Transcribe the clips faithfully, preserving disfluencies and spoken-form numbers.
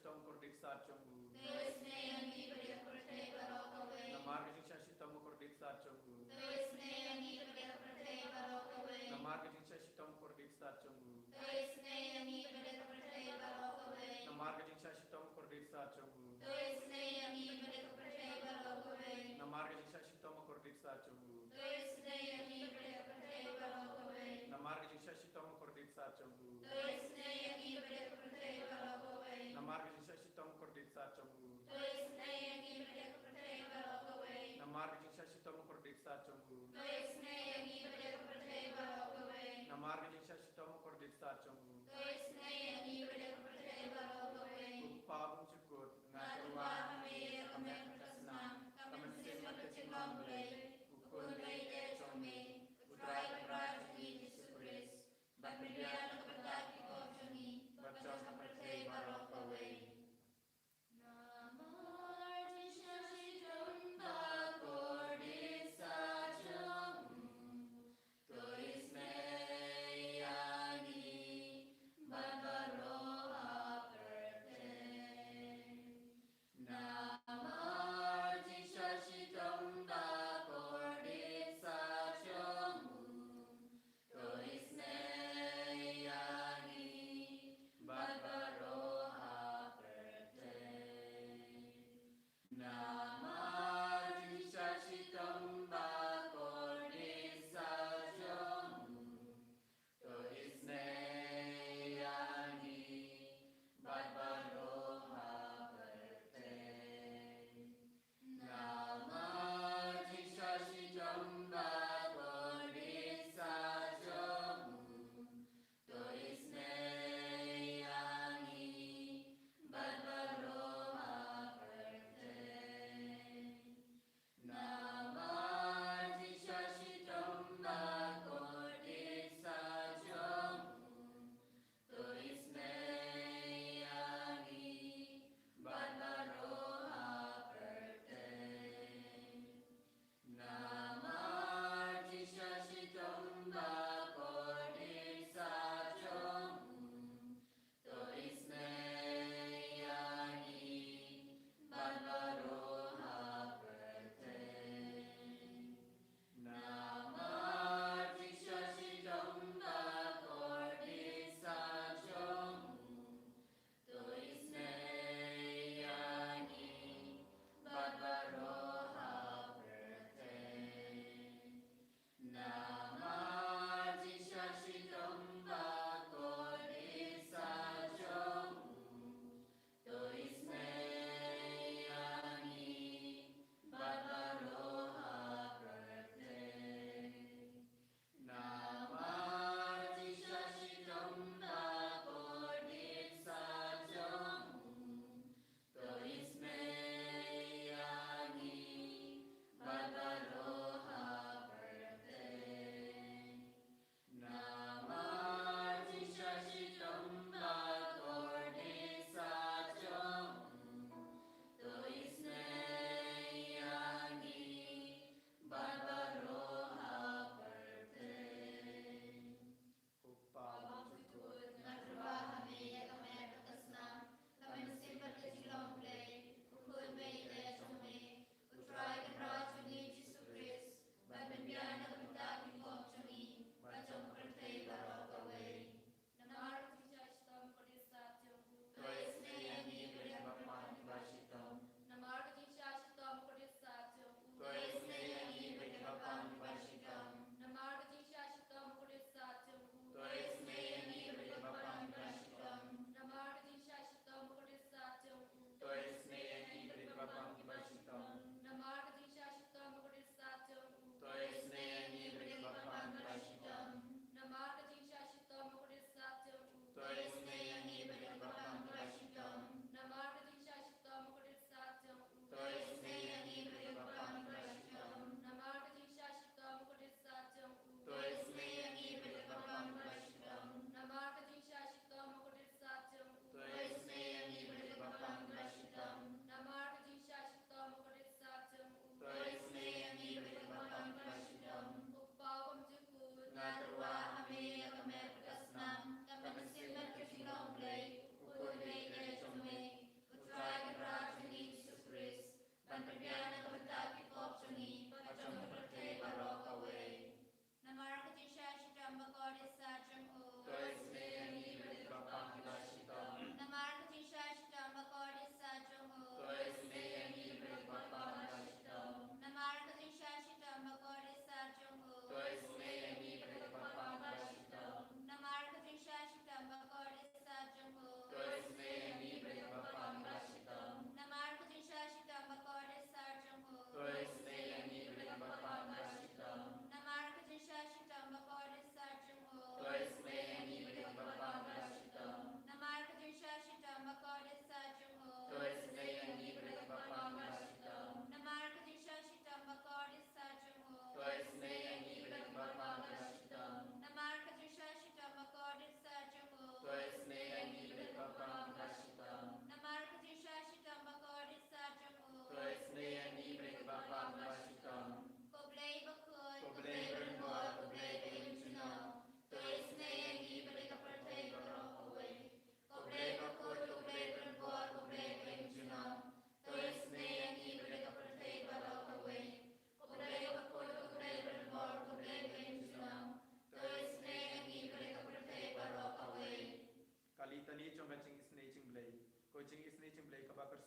shitom kordit sat jong u. To isynei ïa ngi bad ïa ka pyrthei baroh kawei. Namar ka jingshah shitom kordit sat jong u. To isynei ïa ngi bad ïa ka pyrthei baroh kawei. Namar ka jingshah shitom kordit sat jong u. To isynei ïa ngi bad ïa ka pyrthei baroh kawei. Namar ka jingshah shitom kordit sat jong u. To isynei ïa ngi bad ïa ka pyrthei baroh kawei. Namar ka jingshah shitom kordit sat jong u. To isynei ïa ngi bad ïa ka pyrthei baroh kawei. Namar ka jingshah shitom kordit sat jong u. To isynei ïa ngi bad ïa ka pyrthei baroh kawei. Namar ka jingshah shitom kordit sat jong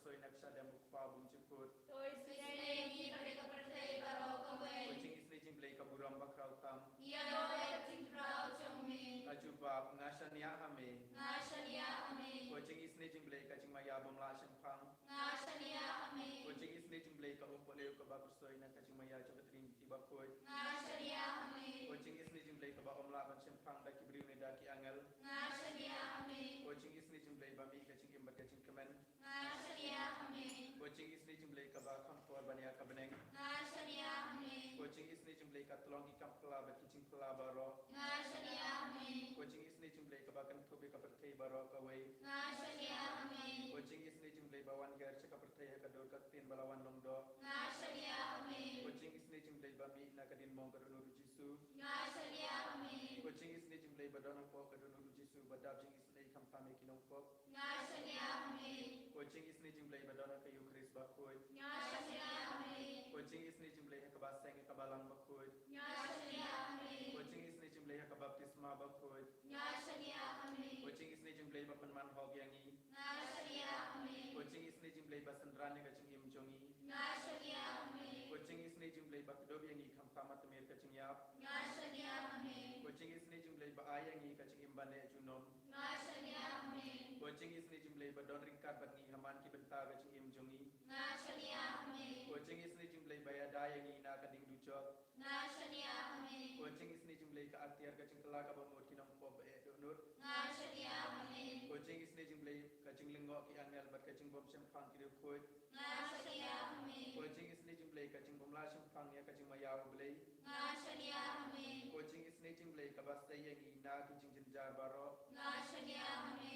soi na ka shadem u Kpa bymjukut. To isynei ïa ngi bad ïa ka pyrthei baroh kawei. Ko Jong Isynei Jong Blei ka burom bakhraw tam. Ïaroh ïa ka jingkhraw jong me. Ka jubab, nga shaniah ha me. Nga shaniah ha me. Ko Jong Isynei Jong Blei ka jingmaïa bym lah shemphang. Nga shaniah ha me. Ko Jong Isynei Jong Blei ka umpohliew kaba pyrshoi na ka jingmaïa jong ka Trinity bakhuid. Nga shaniah ha me. Ko Jong Isynei Jong Blei kaba ym lah ban shemphang da ki briew ne da ki angel. Nga shaniah ha me. Ko Jong Isynei Jong Blei ba mih ka jingim bad ka jingkmen. Nga shaniah ha me. Ko Jong Isynei Jong Blei kaba kham por ban ïa ka bneng. Nga shaniah ha me. Ko Jong Isynei Jong Blei ka tlong ki kam pla bad ki jingpla baroh. Nga shaniah ha me. Ko Jong Isynei Jong Blei kaba kynthup ïa ka pyrthei baroh kawei. Nga shaniah ha me. Ko Jong Isynei Jong Blei ba wan hiar sha ka pyrthei ha ka dur ka ktien ba la wan long doh. Nga shaniah ha me. Ko Jong Isynei Jong Blei ba mih na ka diengphna ka dohnud u Jisu. Nga shaniah ha me. Ko Jong Isynei Jong Blei ba don hapoh ka dohnud u Jisu ba dap jingisynei khamtam ïa ki nongpop. Nga shaniah ha me. Ko Jong Isynei Jong Blei ba don ha ka Eukharist bakhuid. Nga shaniah ha me. Ko Jong Isynei Jong Blei ha kaba seng ha kaba lang bakhuid. Nga shaniah ha me. Ko Jong Isynei Jong Blei ha ka baptisma bakhuid. Nga shaniah ha me. Ko Jong Isynei Jong Blei ba pynman hok ïa ngi. Nga shaniah ha me. Ko Jong Isynei Jong Blei ba synran ïa ka jingim jong ngi. Nga shaniah ha me. Ko Jong Isynei Jong Blei ba kdup ïa ngi khamtam ha tmier ka jingïap. Nga shaniah ha me. Ko Jong Isynei Jong Blei ba ai ïa ngi ka jingim ban leh junom. Nga shaniah ha me. Ko Jong Isynei Jong Blei ba don ryngkat bad ngi ha man ki bynta ka jingim jong ngi. Nga shaniah ha me. Ko Jong Isynei Jong Blei ba ïada ïa ngi na ka ding dujok. Nga shaniah ha me. Ko Jong Isynei Jong Blei ka atiar ka jingkylla kaba mut ki nongpop ba eh dohnud. Nga shaniah ha me. Ko Jong Isynei Jong Blei ka jinglyngngoh ki angel bad ka jingbym shemphang ki riewkhuid. Nga shaniah ha me. Ko Jong Isynei Jong Blei ka jingbym lah shemphang ïa ka jingmaïa u Blei. Nga shaniah ha me. Ko Jong Isynei Jong Blei kaba sei ïa ngi na ki jingjynjar baroh. Nga shaniah ha me.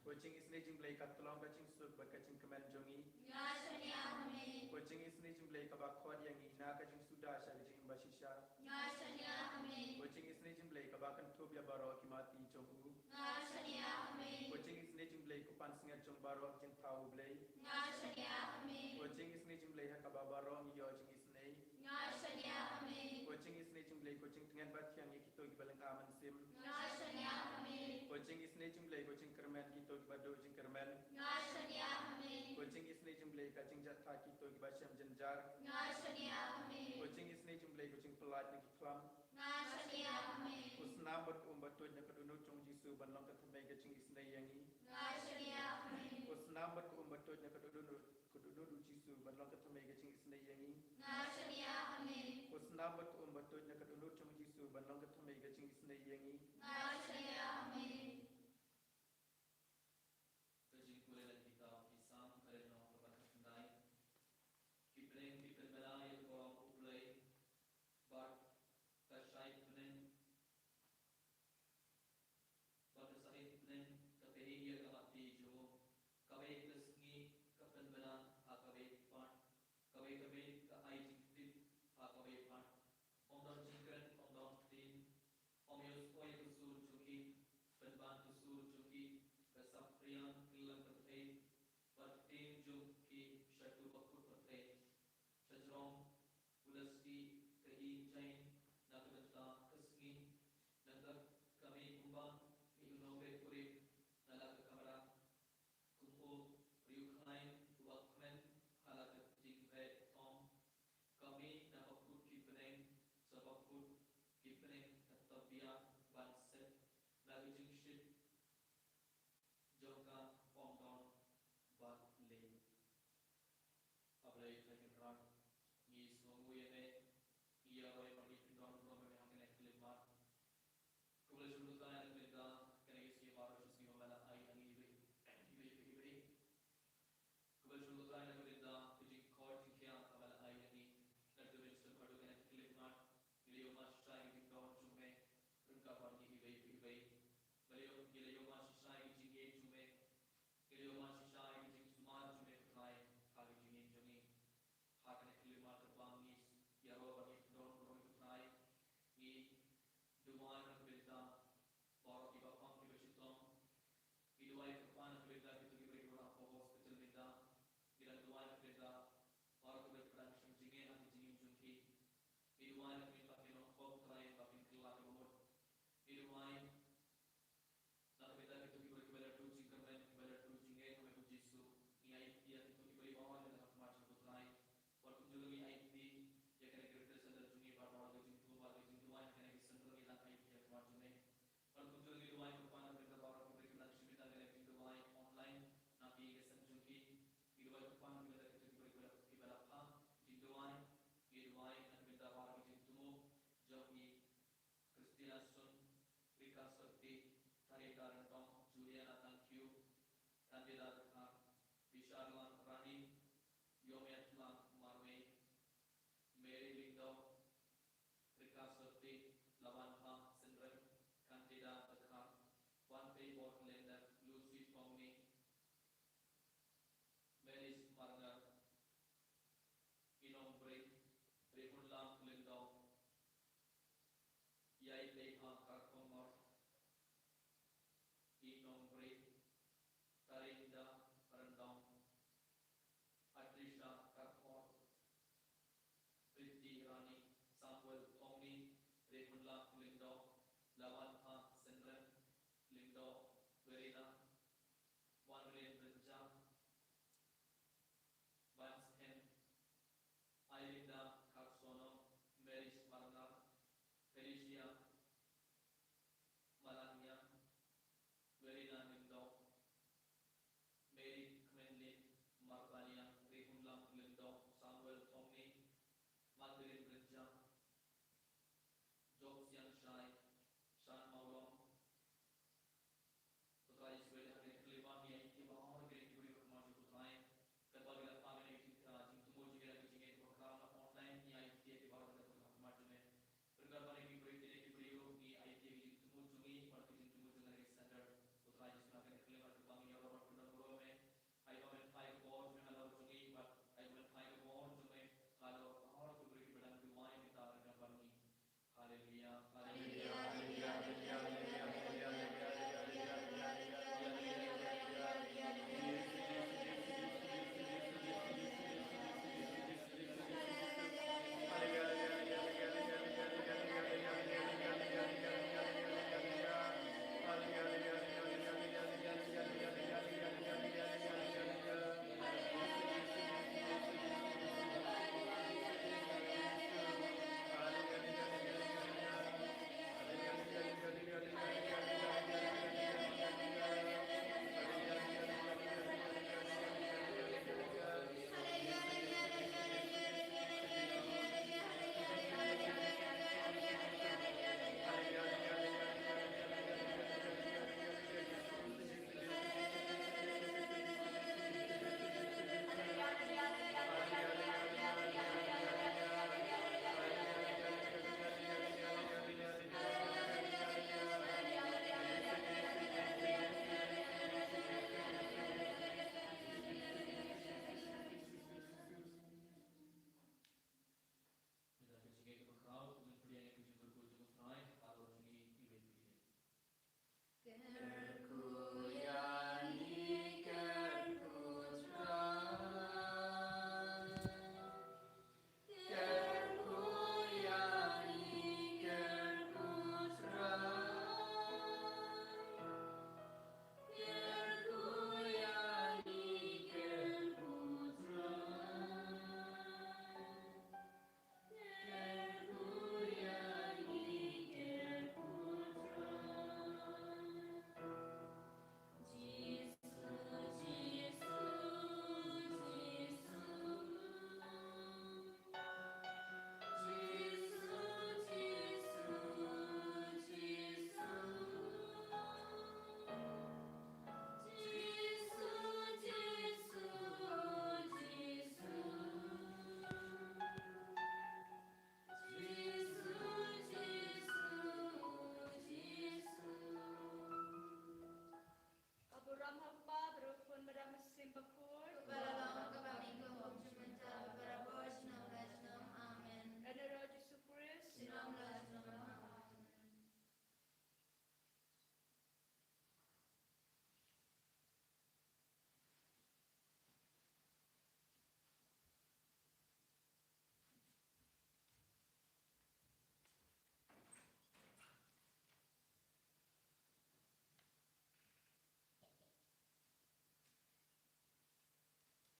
Ko Jong Isynei Jong Blei ka tlong ka jingsuk bad ka jingkmen jong ngi. Nga shaniah ha me. Ko Jong Isynei Jong Blei kaba khot ïa ngi na ka jingsuda sha ka jingim bashisha. Nga shaniah ha me. Ko Jong Isynei Jong Blei kaba kynthup ïa baroh ki mati jong u. Nga shaniah ha me. Ko Jong Isynei Jong Blei ko pansngiat jong baroh ki jingthaw u Blei. Nga shaniah ha me. Ko Jong Isynei Jong Blei ha kaba baroh ngi ïoh jingisynei. Nga shaniah ha me. Ko Jong Isynei Jong Blei ko jingtngen bathiang ïa kito kiba lynga mynsiem. Nga shaniah ha me. Ko Jong Isynei Jong Blei ko jingkyrmen kito kiba duh jingkyrmen. Nga shaniah ha me. Ko Jong Isynei Jong Blei ka jingjahthait kito kiba shem jynjar. Nga shaniah ha me. Ko Jong Isynei Jong Blei ko jingpyllait na ki khlam. Nga shaniah ha me. Ko snam bad ko um ba tuid na ka dohnud jong u Jisu ban long ka thymmei ka jingisynei ïa ngi. Nga shaniah ha me. Ko snam bad ko um ba tuid na ka dohnud, ka dohnud u Jisu ban long ka thymmei ka jingisynei ïa ngi. Nga shaniah ha me. Ko snam bad ko um ba tuid na ka dohnud jong u Jisu ban long ka thymmei ka jingisynei ïa ngi.